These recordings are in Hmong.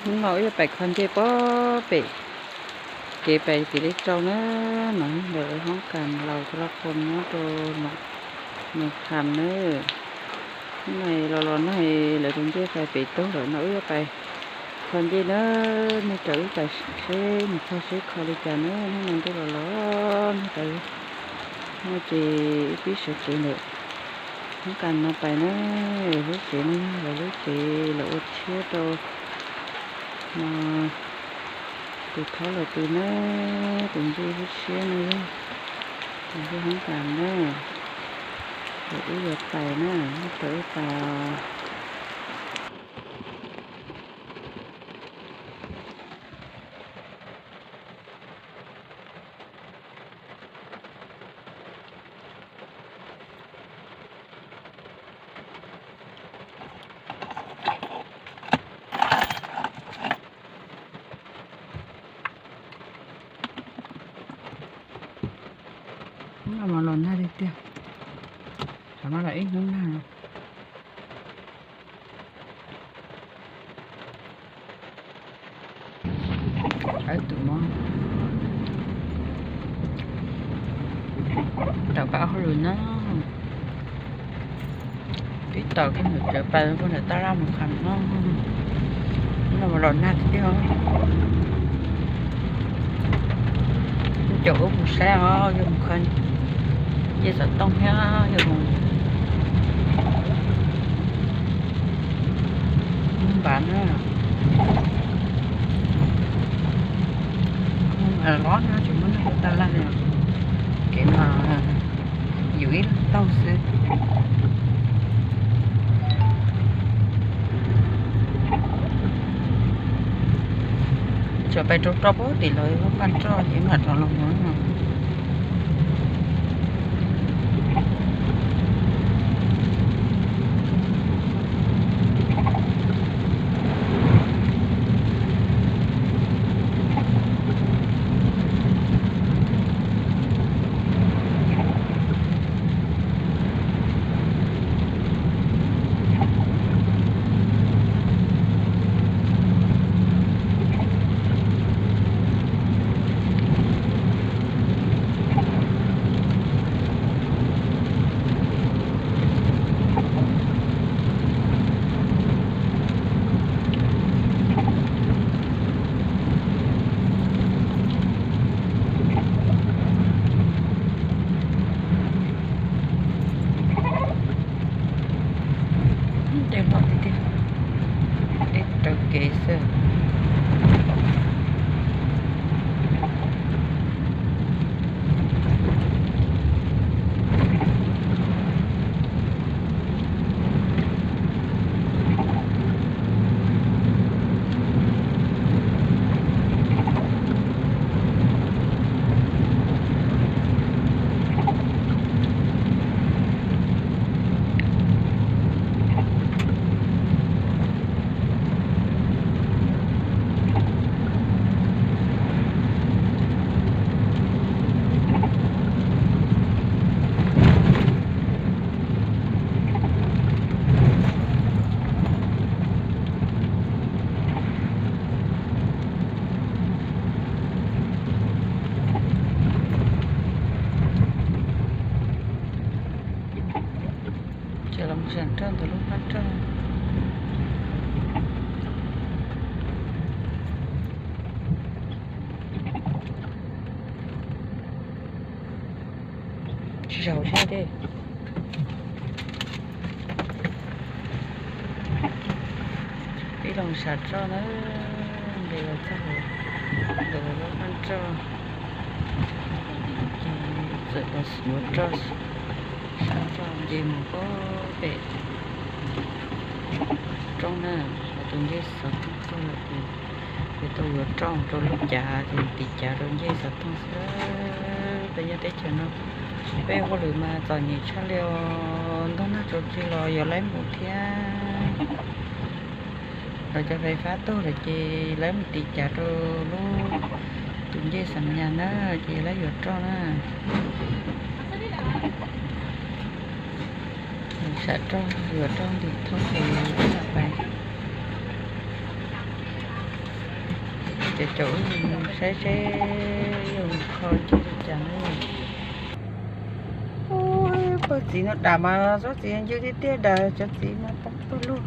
Hnub no wb yuav pais kho ncej puag pem kev pais tim Lej Tsau na, no ntawm hoob kas Laus Tha Laj Qhua nyob rau Noos Kham na. Hnub no los los nag lawv tus ncej fais pem tag lawm no wb yuav pais kho ncej na, nej caum wb pais seb mus kho seb kho li cas na, hnub no ntuj los los nag tawv no ces wb pib sawv tsev ntawm hoob kas no pais na, lub tsev no yog lawv lub tsev lawv ua tshiab rau no tus thaub lawv pw na, tus ncej lub tshiab no yog tus ncej hoob kas na, ces wb yuav pais na, nej caum wb pais os. Hnub no mas los nag tiag tiag, tsam no los ib hnub nag no. Tus mob tawm pab hauj lwm na, pib tawm kiag ntawm tsev pais kiag ntawm tab laj mus kham no, hnub no los nag tiag tiag. Caum wb mus saib os, yog mus kho ncej xov tooj thiab yog mus npav na. Npav los no tsis muaj neeg tab laj li, kev mas yus ib leeg taug xwb. Tseem pais rau roj puag tim lawv lub qab roj ces mam rov los mus. Dej loj tiag tiag, dej raws kev xwb. Ces los sam roj ntawm lub qab roj. Tsis zaum sab dej. Pib los sam roj na, nqis los txog ntawm lub qab roj, ces txawm los yuav roj, sam roj nce mus puag pem roob na, tus ncej xov tooj txog lawm ces yuav tau yuav roj rau lub cav ces tiv cav rau ncej xov tooj xwb. Peb nyob teb chaws no, peb hauj lwm mas txom nyem tshaj li os, ntuj nag tsaus tsig los yuav laib mus thiab. Los cov fais fab tuag lawm ces laib mus tiv cav rau lub tus ncej xam nyas na, ces laib yuav roj na. Sam roj yuav roj ntim thoob ces peb mam pais. Ces caum saib seb yus kho ncig li cas na. Pog txiv no dam mas tsob txiv ncw tiag tiag, dam cov txiv mas poob pawg lug.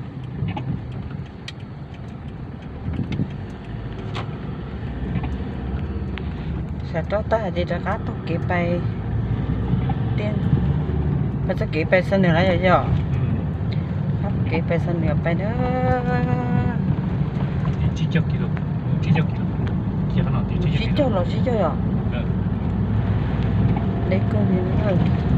Sam rau tag ces rov qab taug kev pais, pais txoj kev pais Xa Nwm lawm yom yom. Taug kev pais Xa Nwm pais na. Tsib caug los tsib caug yom. Deb kawg li na.